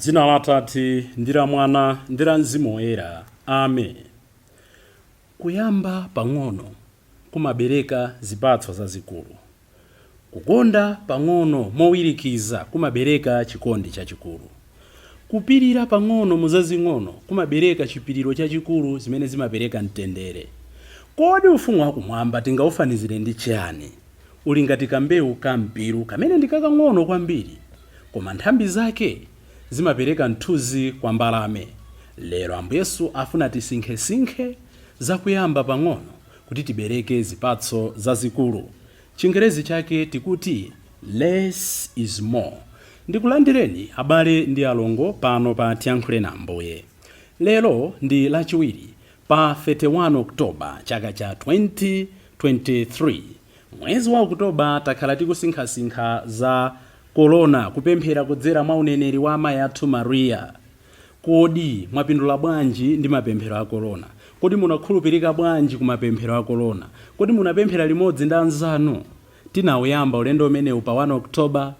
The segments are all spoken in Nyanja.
M'dzina la Atate, ndi la Mwana, ndi la Mzimu Woyera. Amen. Kuyamba pang'ono kumabereka zipatso zazikulu. Kukonda pang'ono mowirikiza kumabereka chikondi chachikulu. Kupirira pang'ono mu zazing'ono kumabereka chipiriro chachikulu zimene zimapereka mtendere. Kodi ufumu wakumwamba tingaufanizire ndi chiyani? Uli ngati kambewu ka mpiru kamene ndi kakang'ono kwambiri, koma nthambi zake zimapereka mthunzi kwa mbalame. Lero Ambuye Yesu afuna tisinkhesinkhe za kuyamba pang'ono kuti tibereke zipatso zazikulu. Chingerezi chake tikuti less is more. Ndikulandireni abale ndi alongo pano pa Tiyankhule na Ambuye. Lero ndi Lachiwiri pa 31 October chaka cha 2023. Mwezi wa October takhala tikusinkhasinkha za kolona, kupemphera kudzera mwa uneneri wa amayi athu Maria. Kodi mwapindula bwanji ndi mapemphero a kolona? Kodi munakhulupirika bwanji ku mapemphero a kolona? Kodi munapemphera limodzi ndi anzanu? Tinawuyamba ulendo umenewu pa 1 October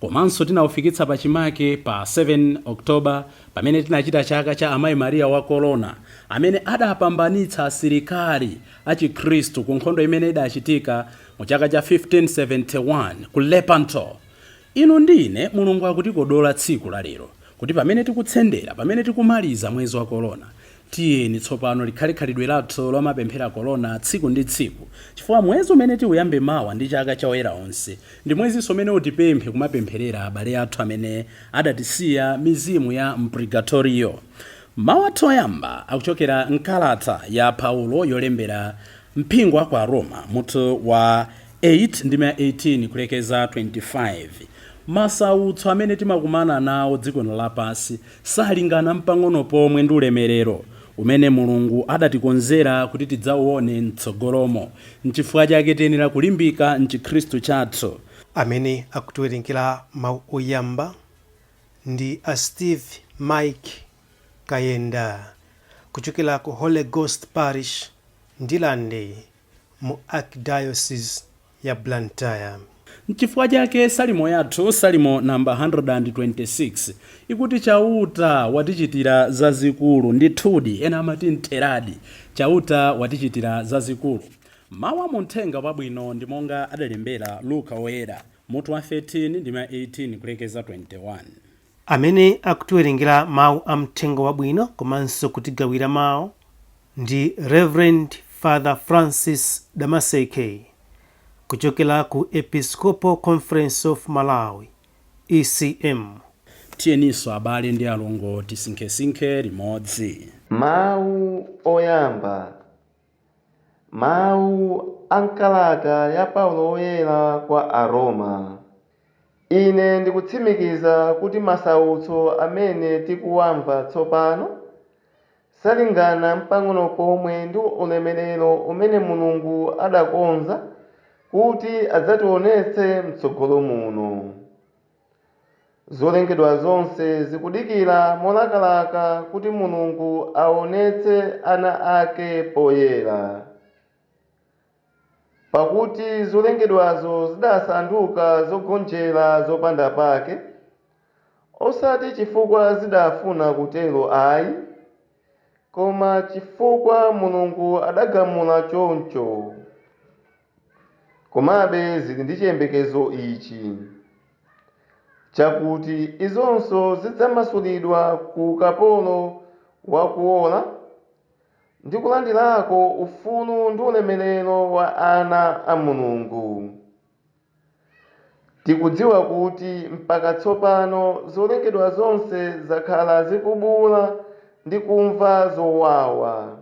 komanso tinawufikitsa pachimake pa 7 October pamene tinachita chaka cha Amayi Maria wa Kolona amene adapambanitsa asilikali achikhristu ku nkhondo imene idachitika mu chaka cha 1571 ku Lepanto. Inu ndi ine Mulungu akutikodola tsiku la lero kuti pamene tikutsendera, pamene tikumaliza mwezi wa kolona, tiyeni tsopano likhale khalidwe lathu lomapemphera kolona tsiku ndi tsiku, chifukwa mwezi umene tiuyambe mawa ndi chaka cha oyera onse, ndi mwezinso umene utipemphe kumapempherera abale athu amene adatisiya mizimu ya m'purigatoriyo. Mawu athu oyamba akuchokera m'kalata ya Paulo yolembera mpingo wa ku Aroma, mutu wa 8 ndime ya 18 kulekeza 25. Masautso amene timakumana nawo dziko lino lapansi salingana mpang'ono pomwe ndi ulemerero umene Mulungu adatikonzera kuti tidzauone m'tsogolomo. Nchifukwa chake tiyenera kulimbika m'chikhristu chathu. Amene akutiwerengera mawu oyamba ndi a Steve Mike Kayenda kuchokera ku Holy Ghost Parish, Ndirande mu Archdiocese ya Blantyre. Nchifukwa chake Salimo yathu, Salimo namba 126, ikuti Chauta watichitira zazikulu. Ndithudi, ena amati ntheradi, Chauta watichitira zazikulu. Mawu a mu Mthenga Wabwino ndi monga adalembera Luka Woyera, mutu wa 13 ndime ya 18 kulekeza 21. Amene akutiwerengera mawu a Mthenga Wabwino komanso kutigawira mawu ndi Rev. Father Francis Damaseke kuchokera ku Episcopal Conference of Malawi, ECM. Tiyeninso abale ndi alongo tisinkhesinkhe limodzi. Mawu oyamba. Mawu a m'kalata ya Paulo Woyera kwa Aroma. Ine ndikutsimikiza kuti masautso amene tikuwamva tsopano salingana mpang'ono pomwe ndi ulemerero umene Mulungu adakonza kuti adzationetse m'tsogolo muno. Zolengedwa zonse zikudikira molakalaka kuti Mulungu aonetse ana ake poyera. Pakuti zolengedwazo zidasanduka zogonjera zopanda pake, osati chifukwa zidafuna kutero ai, koma chifukwa Mulungu adagamula choncho. Komabe zili ndi chiyembekezo ichi, chakuti izonso zidzamasulidwa ku ukapolo wa kuola ndi kulandirako ufulu ndi ulemerero wa ana a Mulungu. Tikudziwa kuti mpaka tsopano zolengedwa zonse zakhala zikubuula ndi kumva zowawa,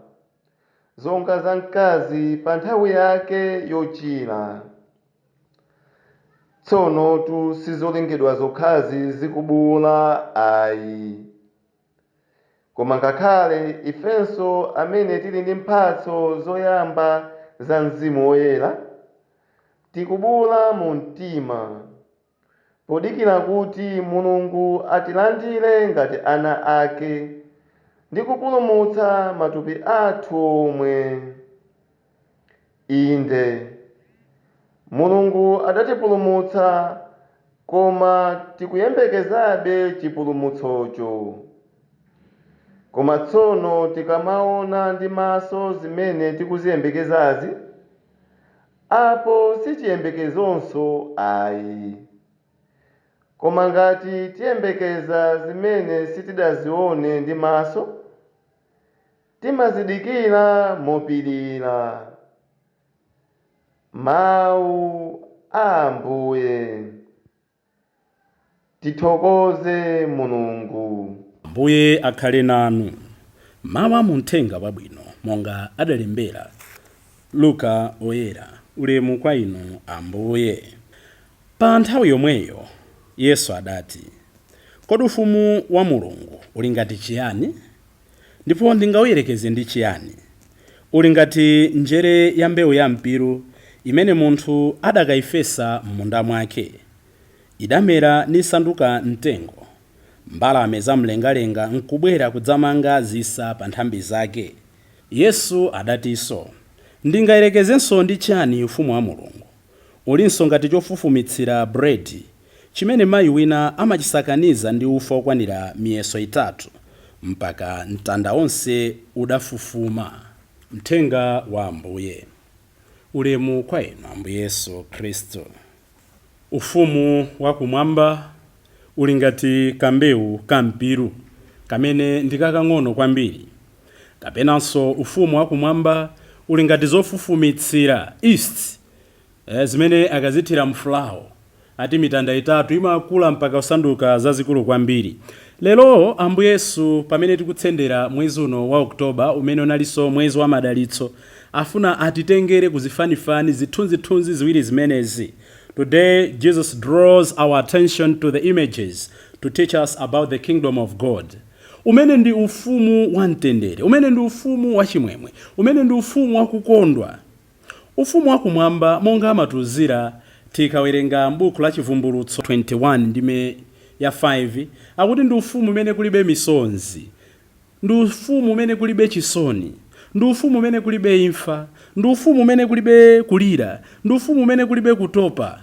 zonga za mkazi pa nthawi yake yochira. Tsonotu si zolengedwa zokhazi zikubuula ayi, koma ngakhale ifenso amene tili ndi mphatso zoyamba za Mzimu Woyera, tikubuula mu mtima, podikira kuti Mulungu atilandire ngati ana ake ndi kupulumutsa matupi athu omwe. Inde, Mulungu adatipulumutsa. Koma tikuyembekezabe chipulumutsocho. Koma tsono tikamaona ndi maso zimene tikuziyembekezazi, apo si chiyembekezonso ayi. Koma ngati tiyembekeza zimene sitidazione ndi maso, timazidikira mopirira. Mawu a Ambuye. Tithokoze Mulungu. Ambuye akhale nanu. Mawu a muthenga wabwino monga adalembera Luka Oyera. Ulemu kwa inu, Ambuye. Pa nthawi yomweyo Yesu adati, "Kodi ufumu wa Mulungu uli ngati chiyani? Ndipo ndingawuyerekeze ndi chiyani? Uli ngati njere ya mbewu ya mpiru imene munthu adakayifesa m'munda mwake. Idamera nisanduka mtengo. Mbalame zamlengalenga nkubwera kudzamanga zisa pa nthambi zake." Yesu adatinso, "Ndingayerekezenso ndi chiyani ufumu wa Mulungu? Ulinso ngati chofufumitsira buledi chimene mayi wina amachisakaniza ndi ufa okwanira miyeso 3 mpaka mtanda onse udafufuma." Mthenga wa Ambuye. Ulemu kwa inu, Ambuye Yesu Khristu. Ufumu wakumwamba uli ngati kambewu kampiru kamene ndi kakang'ono kwambiri, kapenanso ufumu wakumwamba uli ngati zofufumitsira yeast zimene akazithira mfulawo, ati mitanda 3 imakula mpaka kusanduka zazikulu kwambiri. Lero Ambuye Yesu, pamene tikutsendera mwezi uno wa Oktoba, umene unalinso mwezi wa madalitso, afuna atitengere kuzifanifani zithunzithunzi ziwiri zimenezi. Today Jesus draws our attention to the images to teach us about the kingdom of God, umene ndi ufumu wa mtendere, umene ndi ufumu wachimwemwe, umene ndi ufumu wakukondwa. Ufumu wakumwamba, monga amatiuzira tikawerenga m'buku la Chivumbulutso 21 ndime ya 5, akuti ndi ufumu umene kulibe misonzi, ndi ufumu umene kulibe chisoni, ndi ufumu umene kulibe imfa, ndi ufumu umene kulibe kulira, ndi ufumu umene kulibe kutopa,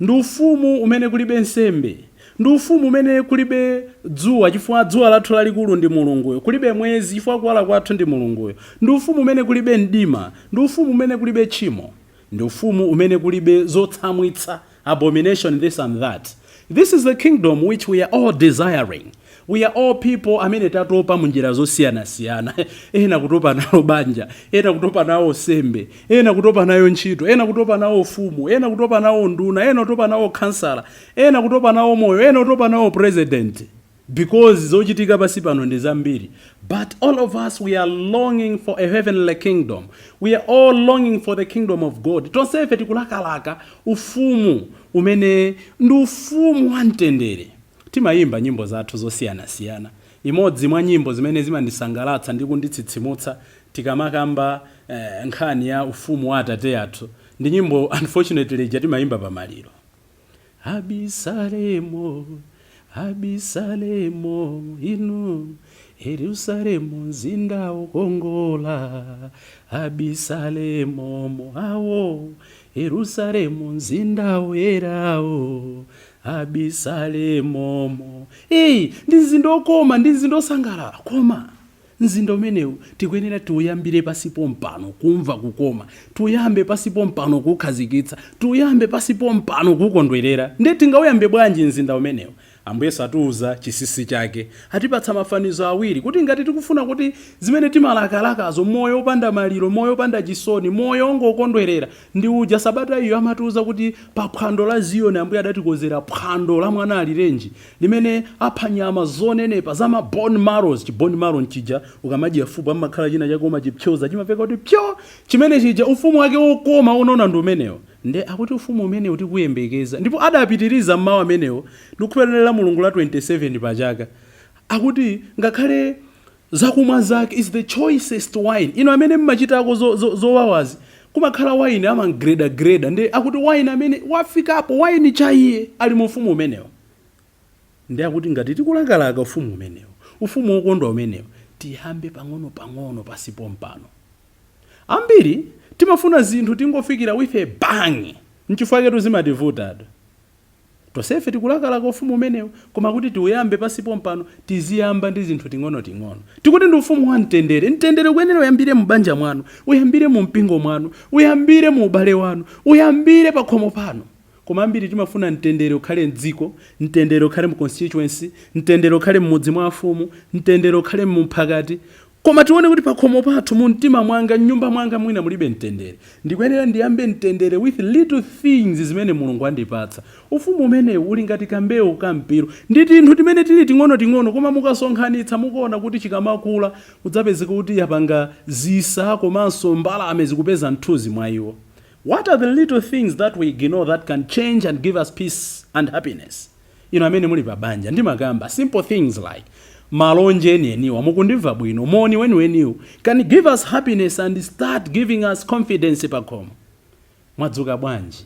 ndi ufumu umene kulibe nsembe, ndi ufumu umene kulibe dzuwa, chifukwa dzuwa lathu lalikulu ndi Mulunguyo, kulibe mwezi, chifukwa kuwala kwathu ndi Mulunguyo, ndi ufumu umene kulibe mdima, ndi ufumu umene kulibe tchimo, ndi ufumu umene kulibe zotsamwitsa, abomination, this and that. This is the kingdom which we are all desiring. We are all people amene tatopa munjira zosiyanasiyana. Ena kutopa nalo banja, ena kutopa nawo sembe, ena kutopa nayo ntchito, ena kutopa nawo ufumu, ena kutopa nawo nduna, ena kutopa nawo kansala, ena kutopa nawo moyo, ena kutopa nawo president, because zochitika pasi pano ndi zambiri. But all of us, we are longing for a heavenly kingdom. We are all longing for the kingdom of God. Tonsefe tikulakalaka ufumu umene ndi ufumu wa mtendere. Timayimba nyimbo zathu zosiyanasiyana. Imodzi mwa nyimbo zimene zimandisangalatsa ndi kunditsitsimutsa tikamakamba nkhani ya ufumu wa Atate athu ndi nyimbo, unfortunately, ija timayimba pamaliro: "Abisalemo, Abisalemo, inu Yerusalemu mzinda wokongola, Abisalemo awo, Yerusalemu mzinda woyerawo, Abisalemomo." Eyi, ndi mzinda okoma, ndi mzinda osangalala, koma mzinda umenewu tikuyenera tiuyambire pasipo mpano kumva kukoma, tuyambe pasipo mpano kuukhazikitsa, tuyambe pasipo mpano kuukondwerera. Ndiye tingauyambe bwanji mzinda umenewu? Ambuye Yesu atiuza chinsinsi chake. Atipatsa mafanizo awiri kuti ngati tikufuna kuti zimene timalakalakazo, moyo opanda maliro, moyo opanda chisoni, moyo ongokondwerera, ndi uja sabata iyo amatiuza kuti pa phwando la Ziyoni Ambuye adatikonzera phwando la mwana alirenji limene apha nyama zonenepa za ma bone marrows. Chi bone marrow nchija ukamadya fupa amakhala china chake umachipyoza, chimapeka kuti pyo. Chimene chija, ufumu wake wokoma unaona ndi umenewo. Nde akuti ufumu umenewu tikuyembekeza. Ndipo adapitiriza mmawu amenewo ndikukhulupirira Mulungu la 27 pachaka, akuti ngakhale zakumwa zake is the choicest wine. Ino amene mmachitako zowawazi, kumakhala wine amagredagreda. Ndi akuti wine amene wafikapo, wine chaiye ali mu ufumu umenewo. Ndi akuti ngati tikulakalaka ufumu umenewo, ufumu wokondwa umenewo, tiyambe pang'ono-pang'ono pasipo mpano. Ambiri timafuna zinthu tingofikira with a bang. Nchifukwa ketu zimativutatu. Tonsefe tikulakalaka ufumu umenewu, koma kuti tiuyambe pansi pompano, tiziyamba ndi zinthu ting'onoting'ono. Tikuti ndi ufumu wa mtendere. Mtendere ukuyenera uyambire mu banja mwanu, uyambire mu mpingo mwanu, uyambire mu ubale wanu, uyambire pakhomo panu. Koma ambiri timafuna mtendere ukhale mdziko, mtendere ukhale mu constituency, mtendere ukhale mmudzi mwa afumu, mtendere ukhale mumphakati, koma tione kuti pakhomo pathu, mu mtima mwanga, mnyumba mwanga mwina mulibe mtendere. Ndikuyenera ndiyambe mtendere with little things zimene Mulungu andipatsa. Ufumu umenewu uli ngati kambewu kampiru, ndi tinthu timene tili ting'onoting'ono, koma mukasonkhanitsa mukuona kuti chikamakula kudzapezeka kuti yapanga zisa komanso mbalame zikupeza mthunzi mwa iwo. What are the little things that we ignore that can change and give us peace and happiness? Inu amene muli pa banja, ndimakamba simple things like malonje enieniwa, "Mukundimva bwino?", moni weniweniwu can give us happiness and start giving us confidence pakhomo. "Mwadzuka bwanji?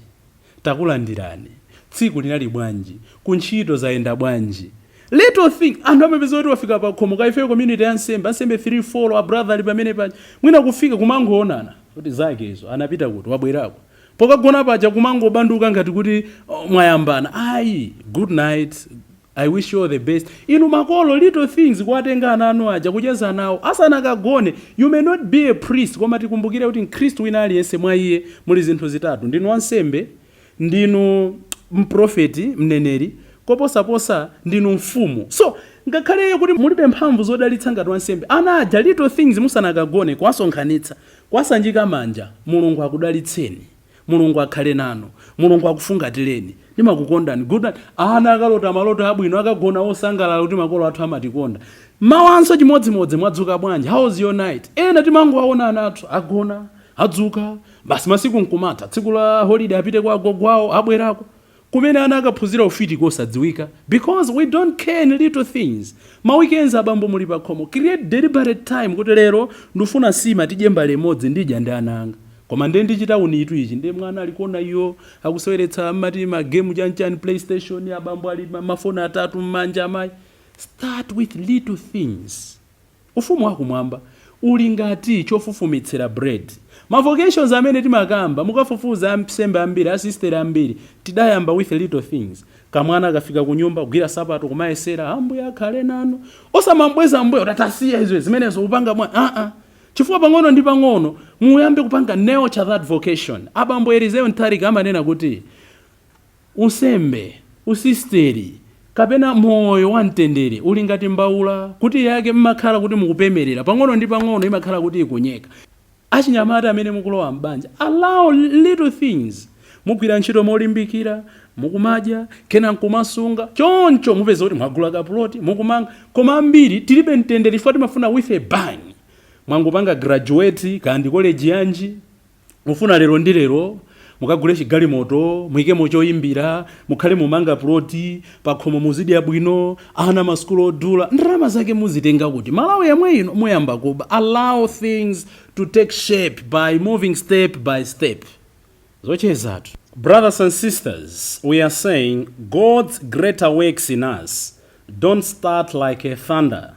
Takulandirani. Tsiku linali bwanji? Kuntchito zayenda bwanji?" Little thing. Anthu amapeza kuti wafika pakhomo kaifeyo, community ya ansembe, ansembe 3 4, a brother ali pamene paja, mwina kufika kumangoonana kuti zake izo, anapita kuti, wabwerako pokagona paja, kumangobanduka ngati kuti, oh, mwayambana. Ayi, "Good night, I wish you all the best." Inu makolo, little things, kuwatenga ana anu aja, kucheza nawo asanakagone. You may not be a priest, koma tikumbukire kuti Mkhristu wina aliyense, mwa iye muli zinthu zitatu: ndinu wansembe, ndinu mprofeti, mneneri, koposaposa ndinu mfumu. So ngakhale kuti mulibe mphamvu zodalitsa ngati wansembe, ana aja, little things, musanakagone, kuwasonkhanitsa, kuwasanjika manja, "Mulungu akudalitseni, Mulungu akhale nanu, Mulungu akufungatireni, ndimakukondani, good night." Ana akalota maloto abwino, akagona osangalala kuti makolo athu amatikonda. Mawanso chimodzimodzi, "Mwadzuka bwanji? How was your night?" Ena timangowaona ana athu agona, adzuka, basi, masiku nkumatha. Tsiku la holiday apite kwa agogo awo, abwerako kumene ana akaphunzira ufiti kosadziwika, because we don't care in little things. Ma weekends, abambo muli pakhomo, create deliberate time kuti lero ndifuna sima tidye mbale imodzi, ndidya ndi ana anga. Koma ndiye ndichita unitu ichi, ndiye mwana alikuona iyo akuseweretsa mati ma game chanchani, PlayStation, abambo ali mafoni atatu mmanja, amayi. Start with little things. Ufumu wakumwamba uli ngati chofufumitsira bread. Ma vocations amene timakamba, mukafufuza ansembe ambiri, asisteri ambiri, tidayamba with little things. Kamwana akafika ku nyumba, kugwira sapato, kumayesera, "Ambuye akhale nanu," osamambweza mbuya kuti atasiya izo zimenezo kupanga mwa aa, chifukwa pang'ono ndi pang'ono muyambe kupanga nurture that vocation. Abambo Elizeo Mtharika amanena kuti unsembe, usisteri kapena moyo wa mtendere uli ngati mbawula, kuti yake mmakhala kuti mukupemerera, pang'ono ndi pang'ono imakhala kuti ikunyeka. Achinyamata amene mukulowa mbanja, allow little things. Mugwira ntchito molimbikira, mukumadya kena nkumasunga choncho, mupeza kuti mwagula kapuloti, mukumanga. Koma ambiri tilibe mtendere chifukwa timafuna with a bang. Mwangopanga graduate kandi college yanji, mufuna lero ndi lero mukagule chigalimoto, muyikemo choyimbira, mukhale mumanga ploti pakhomo, muzidya bwino, ana masukulu odula. Ndalama zake muzitenga kuti? Malawi yamwe ino muyamba kuba. Allow things to take shape by moving step by step. Zochezatu. Brothers and sisters, we are saying God's greater works in us don't start like a thunder.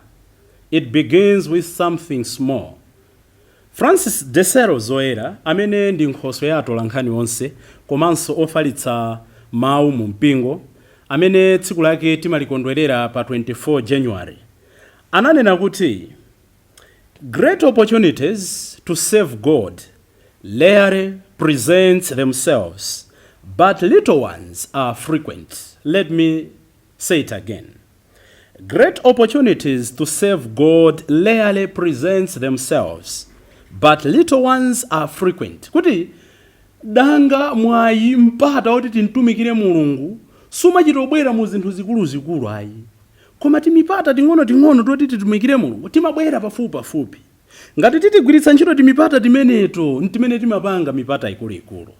It begins with something small. Francis de Sales Zoyera, amene ndi nkhoswe ya atolankhani onse komanso ofalitsa mawu mu mpingo, amene tsiku lake timalikondwerera pa 24 January, ananena kuti great opportunities to serve God rarely present themselves, but little ones are frequent. Let me say it again: great opportunities to serve God rarely present themselves, but little ones are frequent. Kuti danga, mwayi, mpata woti timtumikire Mulungu sumachitobwera mu zinthu zikuluzikulu ayi, koma timipata ting'ono-ting'ono toti titumikire Mulungu timabwera pafupi pafupi. Ngati titigwiritsa ntchito timipata timeneto, ntimene timapanga mipata ikuluikulu.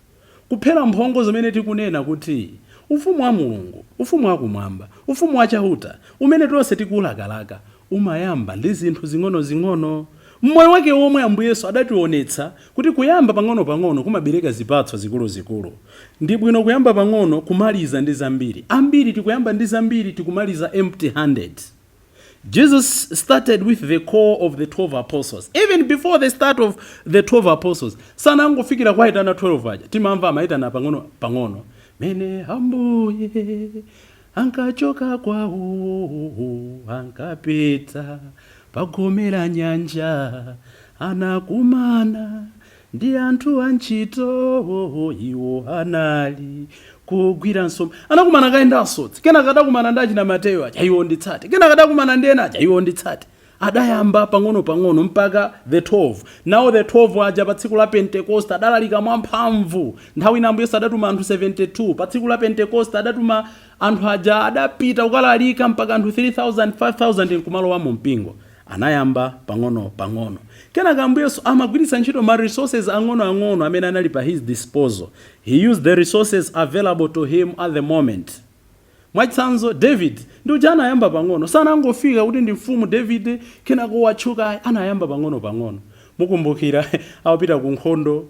Kuphera mphongo zimene tikunena kuti ufumu wa Mulungu, ufumu wakumwamba, ufumu wachauta umene tonse tikulakalaka, umayamba ndi zinthu zing'ono-zing'ono. Mmoyo wake womwe Ambuye Yesu adationetsa kuti kuyamba pang'ono-pang'ono kumabereka zipatso zikuluzikulu. Ndi bwino kuyamba pang'ono, kumaliza ndi zambiri. Ambiri tikuyamba ndi zambiri, tikumaliza empty handed. Jesus started with the call of the 12 apostles. Even before the start of the 12 apostles, sanangofikira kuwayitana 12 aja. Timamva amayitana pang'ono pang'ono. Mene Ambuye ankachoka kwawo, ankapita pagombe la nyanja, anakumana ndi anthu antchito, iwo anali kugwira nsomba. Anakumana kayenda asodzi, kenaka adakumana ndi achina Mateyo aja, "Iwo nditsate." Kenaka adakumana ndi ena aja, "Iwo nditsate." Adayamba pang'ono-pang'ono mpaka the 12. Nawo the 12 aja, pa tsiku la Pentecost adalalika mwamphamvu. Nthawi ina Ambuye Yesu adatuma anthu 72. Pa tsiku la Pentecost adatuma anthu aja, adapita kukalalika mpaka anthu 3000, 5000 nkumalowa mu mpingo. Anayamba pang'ono pang'ono. Kenaka Ambuye Yesu amagwiritsa ntchito ma resources ang'onoang'ono amene anali pa his disposal. He used the resources available to him at the moment. Mwachitsanzo, David ndi uja anayamba pang'ono. Sanangofika kuti ndi mfumu David kenako watchuka. Anayamba pang'ono pang'ono. Mukumbukira akupita ku nkhondo,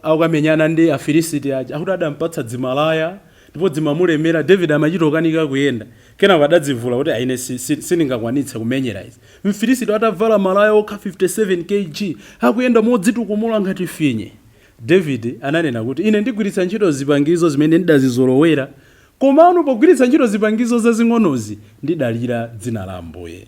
akukamenyana ndi Afilisiti aja, akuti adampatsa dzimalaya ndipo dzimamulemera. David amachita kukanika kuyenda. Kenako adadzivula kuti, "Aine sindingakwanitse kumenyera izi." Mfilisiti atavala malaya okha 57 kg, akuyenda modzitukumula ngati finye. David ananena kuti, "Ine ndigwiritsa ntchito zipangizo zimene ndidazizolowera, komano pogwiritsa ntchito zipangizo zazing'onozi ndidalira dzina la Ambuye."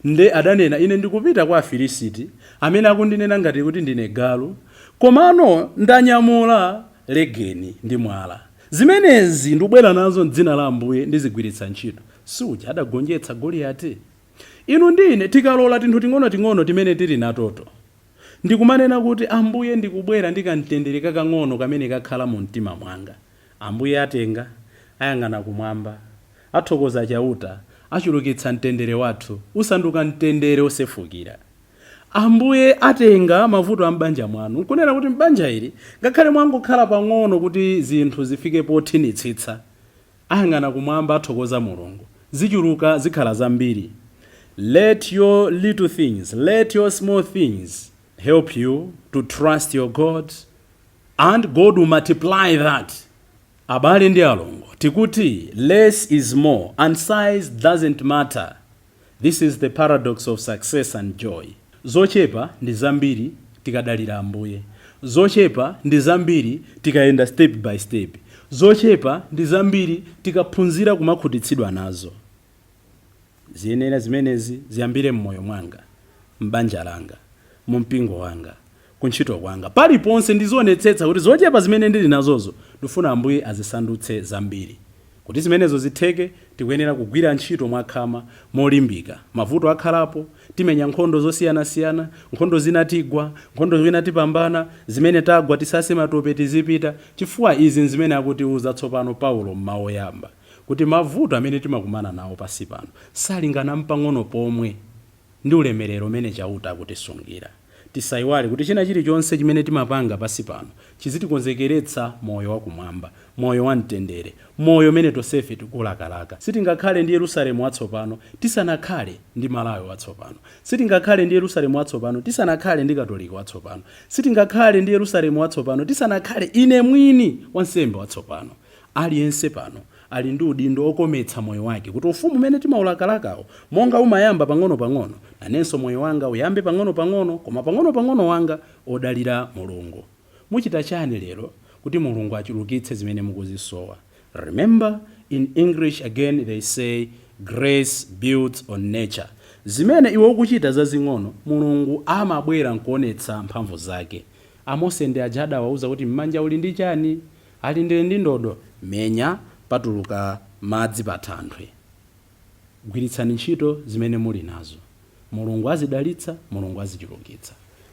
Nde adanena, "Ine ndikupita kwa Afilisiti amene akundinena ngati kuti ndine galu, komano ndanyamula legeni ndi mwala. Zimenezi ndikubwera nazo mdzina la Ambuye, ndizigwiritsa ntchito." Suja adagonjetsa Goliyati? Inu ndine tikalola tinthu ting'onoting'ono timene tili natoto, ndikumanena kuti, "Ambuye, ndikubwera ndikamtendere kakang'ono kamene kakhala mu mtima mwanga," Ambuye atenga, ayang'ana kumwamba, athokoza Chauta, achulukitsa mtendere wathu, usanduka mtendere osefukira. Ambuye atenga mavuto a m'banja mwanu nkunena kuti m'banja ili ngakhale mwangokhala pang'ono kuti zinthu zifike pothinitsitsa, ayang'ana kumwamba, athokoza Mulungu, zichuluka, zikhala zambiri. Let your little things, let your small things help you to trust your God, and God will multiply that. Abale ndi alongo, tikuti less is more and size doesn't matter. This is the paradox of success and joy. Zochepa ndi zambiri tikadalira Ambuye. Zochepa ndi zambiri tikayenda step by step. Zochepa ndi zambiri tikaphunzira kumakhutitsidwa nazo. Ziyenera zimenezi ziyambire mmoyo mwanga, m'banja langa, mu mpingo wanga, kuntchito kwanga, paliponse. Ndizionetsetsa kuti zochepa zimene ndili nazozo ndifuna Ambuye azisandutse zambiri. Kuti zimenezo zitheke, tikuyenera kugwira ntchito mwakhama, molimbika. Mavuto akhalapo, timenya nkhondo zosiyanasiyana. Nkhondo zina tigwa, nkhondo zina tipambana. Zimene tagwa tisase matope, tizipita, chifukwa izi nzimene akutiuza tsopano Paulo mmawu oyamba, kuti mavuto amene timakumana nawo pasi pano salingana mpang'ono pomwe ndi ulemerero umene Chauta akutisungira. Tisayiwale kuti china chilichonse chimene timapanga pasi pano chizitikonzekeretsa moyo wakumwamba, moyo wa mtendere, moyo umene tonsefe tikulakalaka. Sitingakhale ndi Yerusalemu watsopano tisanakhale ndi Malawi watsopano. Sitingakhale ndi Yerusalemu watsopano tisanakhale ndi Katolika watsopano. Sitingakhale ndi Yerusalemu watsopano tisanakhale ine mwini wansembe watsopano. Aliyense pano ali ndi udindo okometsa moyo wake kuti ufumu umene timaulakalakawo, monga umayamba pang'ono-pang'ono, nanenso moyo wanga uyambe pang'ono-pang'ono, koma pang'ono-pang'ono wanga odalira Mulungu. Muchita chani lero kuti Mulungu achulukitse zimene mukuzisowa? Remember, in English again they say, "Grace builds on nature." Zimene iwe ukuchita zazing'ono, Mulungu amabwera nkuonetsa mphamvu zake. Amose ndi aja adawauza kuti, "M'manja uli ndi chani?" Ali, "Ndili ndi ndodo." "Menya, patuluka madzi pa thanthwe." Gwiritsani ntchito zimene muli nazo, Mulungu azidalitsa, Mulungu azichulukitsa.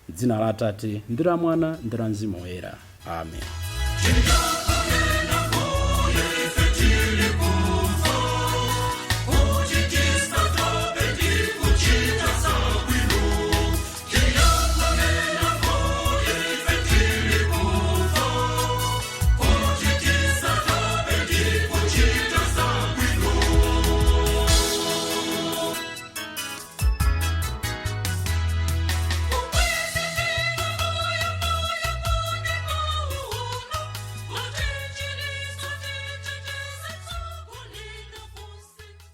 Dzina la Atate ndi la Mwana ndi la Mzimu Woyera, amen.